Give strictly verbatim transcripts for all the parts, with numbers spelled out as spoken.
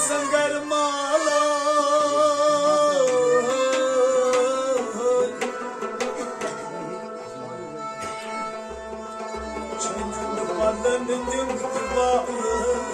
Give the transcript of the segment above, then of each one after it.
Singer مالا۔ چھنن پلن تم تہ بالن۔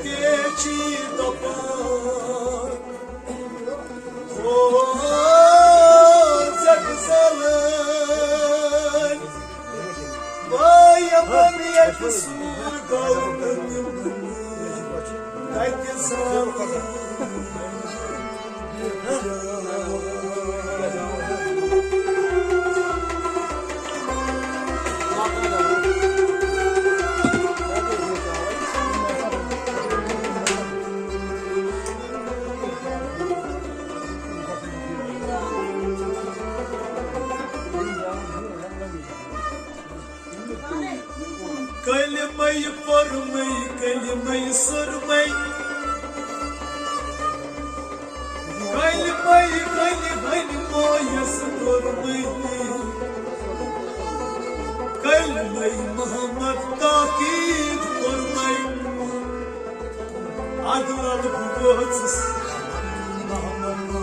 کیچی دپان، او زک زلن، بایمن یک سور گاؤن، تک زلن۔ کلمے پوٚرمے، کلمے سوٚرمے، کلمے کلمے مایس کوٚرمے، کلمے محمد تاکید کوٚرمے۔ ادٕ وَلہٕ بہٕ وٲژٕس محمد۔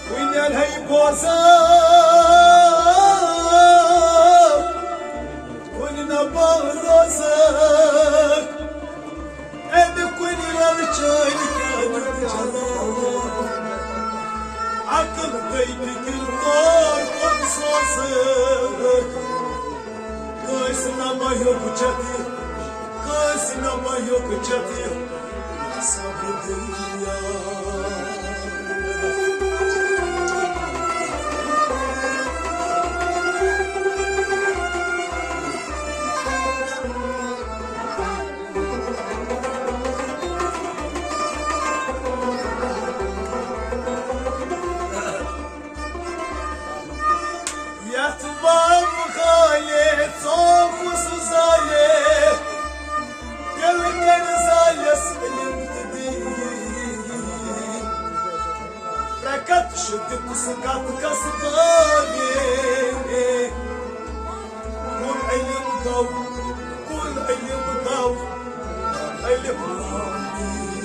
کُنہِ لَہہِ بوزان، کُنہِ نہ بوزان۔ اَمہِ کُنہِ لَلہٕ چٲنۍ کیٛاہ دیُت جلال۔ عقل گٔے فِکِر تور کُن سوزان۔ کٲنٛسہِ نہ مہ ہیوٚک چَتھ یہِ، کٲنٛسہِ نہ مہ ہیوٚک چَتھ یہِ صبر دِل۔ یتھ بام خالے ژوٚپ سُہ زالے، تیٚلہِ کَرِ زالس علم تہٕ دین۔ ترٛےٚ کتھ چھِ دِژ کتھ کس بٲوے۔ کُل علم گوٚو، کُل علم گوٚو، الف لام میم۔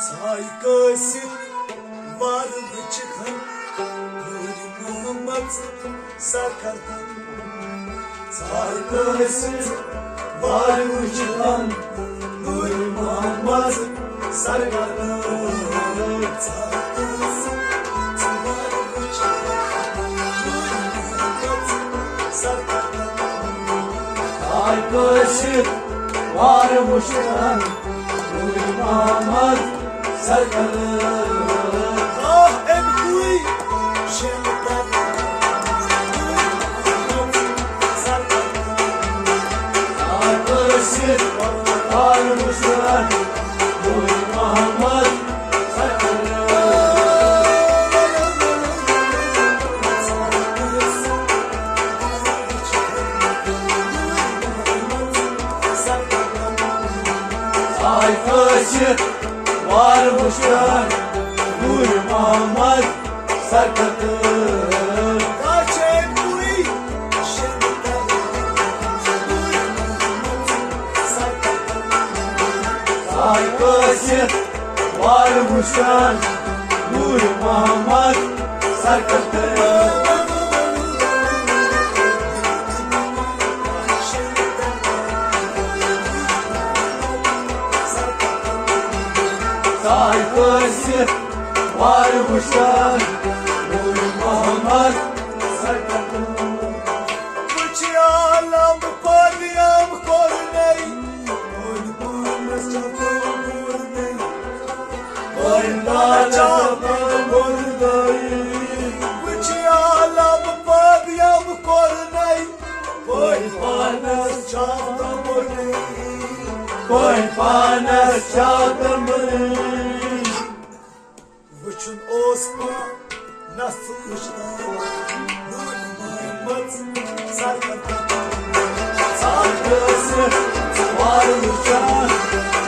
ژاے کٲسِتھ وارٕ وٕچھِ ہن نوٗرِ محمد سرکردن۔ ژاے کٲسِتھ وارٕ وٕچھِ ہن نوٗرِ محمد سرکردن۔ ژاے کٲسِتھ وارٕ وٕچھِ ہن نوٗرِ محمد سرکردن۔ ژاے کٲسِتھ وارٕ وٕچھِ ہن نوٗرِ محمد سرکردن۔ آہ، أمۍ کُے شیل کر۔ آ کٲشِر آل مُسلمان نوٗرِ محمد سرکردن۔ آے کٲشِر وار وٕچھان نوٗرِ محمد سرکردن۔ آے کٲشِر وار وٕچھان نوٗرِ محمد سرکردن۔ آے کٲشِر وار وٕچھان نوٗرِ محمد سرکردن۔ وٕچھ عالم پٲدٕ یِم کوٚرنَے، نوٗرِ محمد چھا کوٚرنَے۔ وٕچھ عالم پٲدٕ یِم کوٚرنَے، پانس چھا تمبرنی، کوئی پانس چھا تمبرنی۔ وچھن اوس پانس وچھان، نور محمد سرکار۔ سرکار وار وچھان،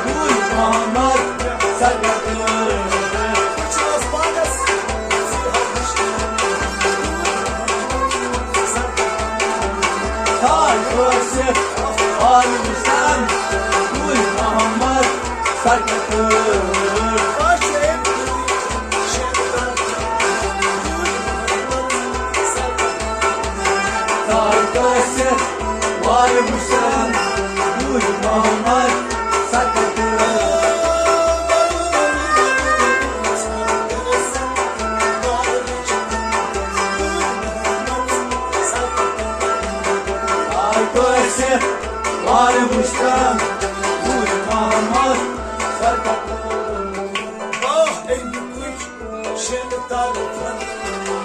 نور محمد سرکار۔ وچھن اوس پانس تاج کٲشِر، آل وُسان، گُل محمد سرکار۔ تاج کٲشِر، آل وُسان، گُل محمد سرکار۔ آے کٲشِر وارٕ وٕچھتن، نوٗر محمد سرکار۔ آہ، اَمہِ کُے شِنہٕ طرفن،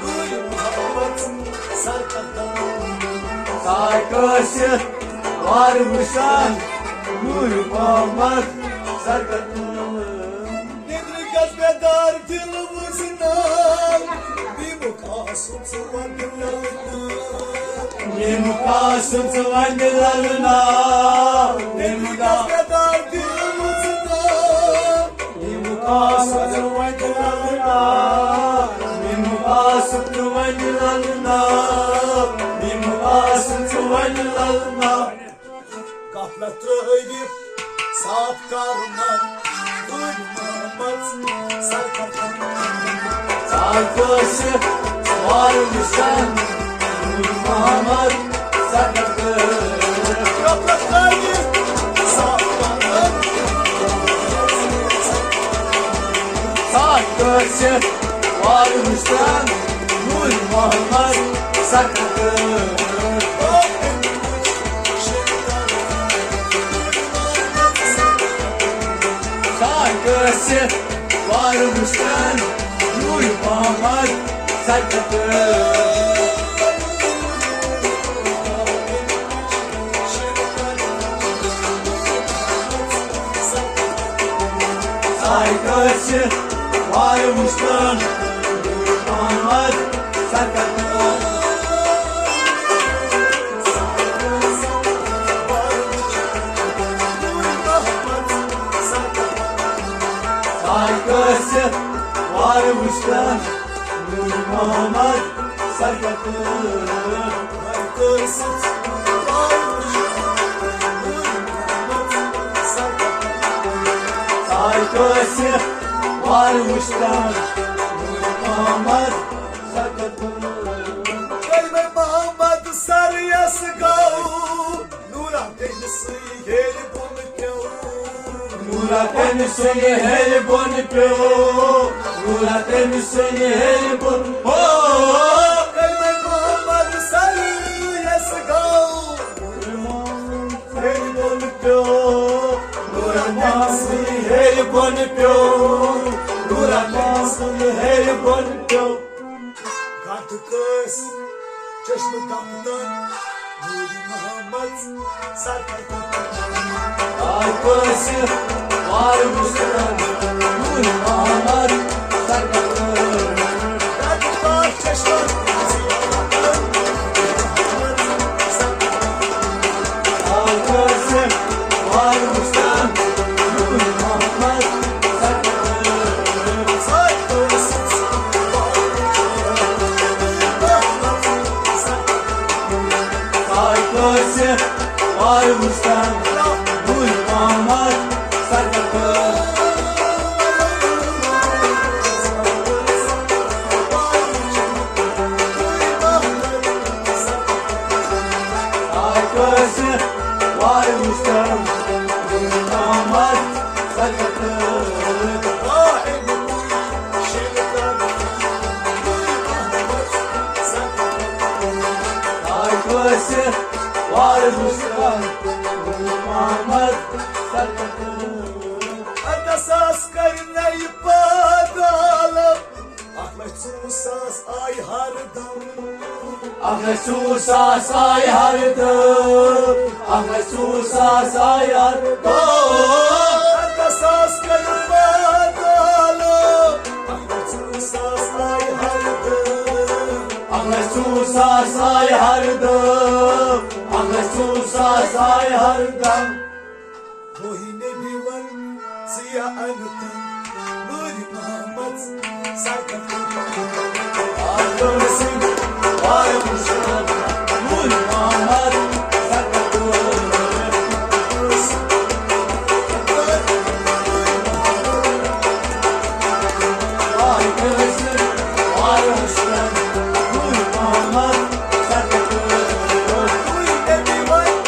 نوٗر محمد سرکار۔ آے کٲشِر وارٕ وٕچھتن، نوٗر محمد سرکار۔ نیٚبرٕ گژھ بیدار دِل وُزناو، بیمُک آسُن ژٕ وۄنۍ لَلناو۔ بیمُک آسُن ژٕ وۄنۍ لَلناو۔ بیمُک آسُن بیدار دِل وُزناو۔ بیمُک آسُن ژٕ وۄنۍ لَلناو۔ بیمُک آسُن ژٕ وۄنۍ لَلناو۔ بیمُک آسُن ژٕ وۄنۍ لَلناو۔ غفلت ترٲوِتھ صاف کرُن، نوٗر محمد سرکار۔ آے کٲشِر وارٕ وٕچھتن، نوٗر محمد سرکار۔ غفلت ترٲوِتھ صاف کرُن۔ آے کٲشِر وارٕ وٕچھتن، نوٗر محمد سرکار۔ آے کٲشِر وارٕ وٕچھتن، نوٗر محمد سرکار۔ آے کٲشِر وارٕ وٕچھتن، نوٗر محمد سرکار۔ آے کٲشِر وارٕ وٕچھتن، نوٗر محمد سرکار۔ آے کٲشِر وارٕ وٕچھتن، نوٗر محمد سرکار۔ آے کٲشِر وارٕ وٕچھتن، نوٗر محمد سرکار۔ کٔرۍ مےٚ محمد سر یس گوٚو، نوٗرا تٔمۍ سٕے ہیٚرِ بۄن پیوٚو۔ نوٗرا تٔمۍ سٕے ہیٚرِ بۄن پیوٚو۔ نوٗرا تٔمۍ سٕے ہیٚرِ بۄن۔ ہو! کٔرۍ مےٚ محمد سر یس گوٚو، ہیٚرِ بۄن پیوٚو۔ نوٗرا تٔمۍ سٕے ہیٚرِ بۄن پیوٚو۔ نوٗرا تٔمۍ سٕے ہیٚرِ بۄن پیوٚو۔ گنڈٕ کٲنٛسہِ چشمہٕ دپتن، نوٗر محمد سرکار۔ آے کٲنٛسہِ وارٕ وٕچھتن، نوٗر محمد سرکار۔ گنڈٕ کٲنٛسہِ چشمہٕ آے کٲنٛسہِ وارٕ وٕچھتن، نوٗر محمد سرکار۔ آے کٲنٛسہِ وارٕ وٕچھتن، نوٗر محمد سرکار۔ آے کٲنٛسہِ وارٕ وٕچھتن، نوٗر محمد سرکار۔ آے کٲنٛسہِ وارٕ وٕچھتن، نوٗر محمد سرکار۔ اَرداہ ساس کٔرۍ نَیہِ پٲدٕ عالم، اَکھ لَچھ ژوٚوُہ ساس آے ہر دم۔ اَکھ لَچھ ژوٚوُہ ساس آے ہر دم۔ ژوٗر ساس آیہِ ہر دۄہ۔ اَرداہ ساس کٔرِو پتالو۔ اَکھ لَچھ ژوٗر ساس آیہِ ہر دۄہ۔ اَکھ لَچھ ژوٗر ساس آیہِ ہر دۄہ۔ اَکھ لَچھ ژوٗر ساس آیہِ ہر دۄہ۔ وہی نبی ون ژیا انتن نور محمد سرکت۔ آدم سنگھ آدم سنگھ نور محمد سرکت۔ آدم سنگھ آدم سنگھ نور محمد سرکت۔ محمد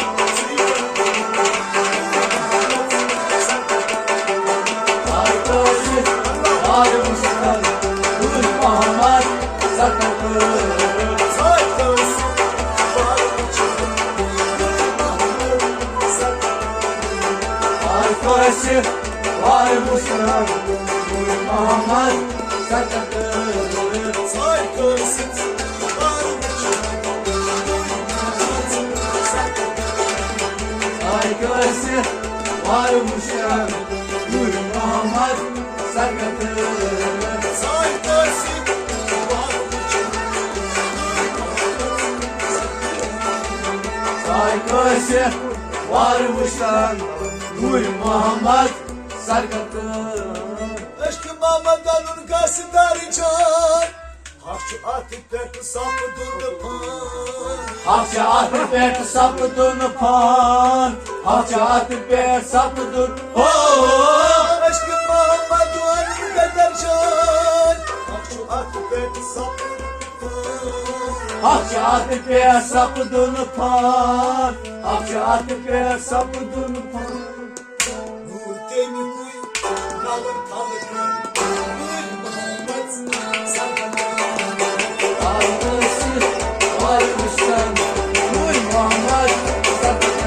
سرکت۔ آے کٲشِر وارٕ وٕچھان نوٗرِ محمد سرکت۔ آے کٲشِر وارٕ وٕچھان نوٗرِ محمد سرکت۔ عشق محمد الُن قصدر جان۔ اکھ چھُ اتھ پٮ۪ٹھ سپدُن پان۔ اکھ چھُ اتھ پٮ۪ٹھ سپدُن پان۔ اکھ چھُ اتھ پٮ۪ٹھ سپدُن۔ ہو۔ عشق محمد وارٕ قدر جان۔ اکھ چھُ اتھ پٮ۪ٹھ سپدُن پان۔ اکھ چھُ اتھ پٮ۪ٹھ سپدُن پان۔ اکھ چھُ اتھ پٮ۪ٹھ سپدُن پان۔ نوٗر تٔمۍ کُے نوَن خلقن نوٗرِ محمد سرکت۔ آدم سنگھ آدم سنگھ نوٗرِ محمد سرکت۔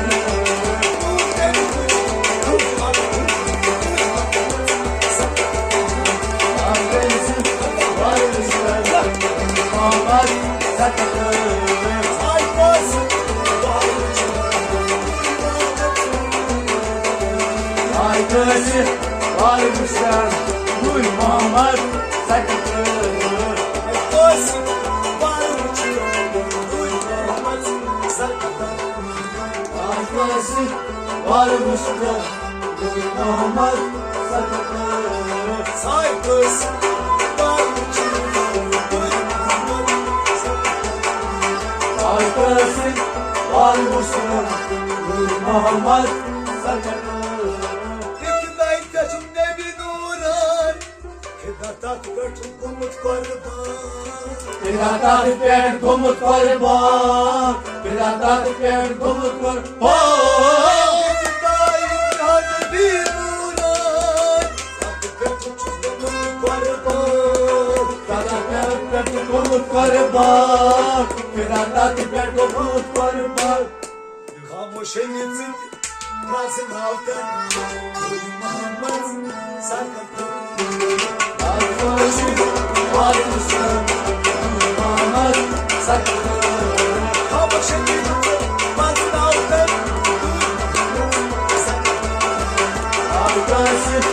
نوٗر تٔمۍ کُے نوَن خلقن نوٗرِ محمد سرکت۔ آدم سنگھ آدم سنگھ نوٗرِ محمد سرکت۔ آے کٲشِر وارٕ وٕچھان۔ آے کٲشِر وارٕ وٕچھان نوٗرِ محمد سرکت۔ آے کٲشِر وارٕ وٕچھان نوٗرِ محمد سرکت۔ آے کٲشِر وارٕ وٕچھان نوٗرِ محمد سرکت۔ آے کٲشِر وارٕ وٕچھان نوٗرِ محمد سرکت۔ آے کٲشِر وارٕ وٕچھان نوٗرِ محمد سرکت۔ ابتدائی قسم نبی نوران۔ فدا تتھ پٮ۪ٹھ گوٚمُت قۄربان۔ فدا تتھ پٮ۪ٹھ گوٚمُت قۄربان۔ فدا تتھ پٮ۪ٹھ گوٚمُت قۄربان۔ ہو۔ فدائی نبی نوران۔ تتھ پٮ۪ٹھ چھُ گوٚمُت قۄربان۔ فدا تتھ پٮ۪ٹھ گوٚمُت قۄربان۔ فدا تتھ پٮ۪ٹھ گوٚمُت قۄربان۔ خاموش أمۍ ژٕ تہِ پرٛزناو تن نوٗرِ محمد سرکت۔ آے کٲشِر وارٕ وٕچھان نوٗرِ محمد سرکت۔ خاموش أمۍ ژٕ تہِ پرٛزناو تن نوٗرِ محمد سرکت۔ آے کٲشِر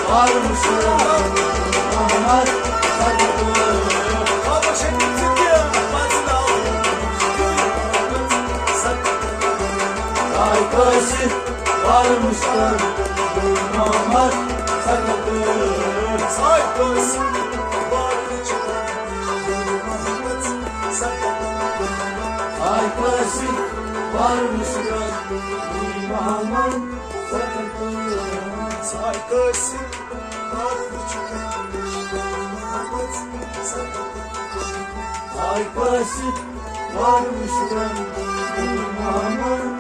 وارٕ وٕچھان نوٗرِ محمد سرکت۔ خاموش أمۍ ژٕ تہِ پرٛزناو تن نوٗرِ محمد سرکت۔ آے کٲشِر وارٕ وٕچھان نوٗرِ محمد سرکت۔ آے کٲشِر وارٕ وٕچھان نوٗرِ محمد سرکت۔ آے کٲشِر وارٕ وٕچھان نوٗرِ محمد سرکت۔ آے کٲشِر وارٕ وٕچھان نوٗرِ محمد سرکت۔ آے کٲشِر وارٕ وٕچھان نوٗرِ محمد